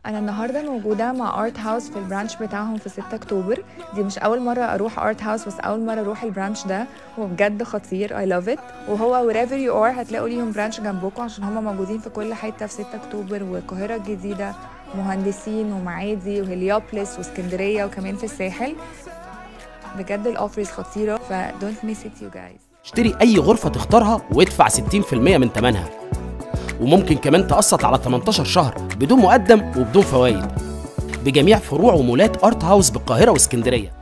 انا النهارده موجودة مع Art House في ال branch بتاعهم في 6 اكتوبر. دي مش اول مرة اروح Art House، بس اول مرة اروح ال branch ده، هو بجد خطير، I love it. وهو wherever you are هتلاقوا ليهم branch جنبكم، عشان هم موجودين في كل حتة في 6 اكتوبر والقاهره الجديده، مهندسين ومعادي وهليوبلس واسكندريه، وكمان في الساحل. بجد ال offers خطيره، ف don't miss it you guys. اشتري اي غرفة تختارها وادفع 60% من ثمنها، وممكن كمان تقسط على 18 شهر بدون مقدم وبدون فوائد، بجميع فروع ومولات Art House بالقاهرة واسكندريه.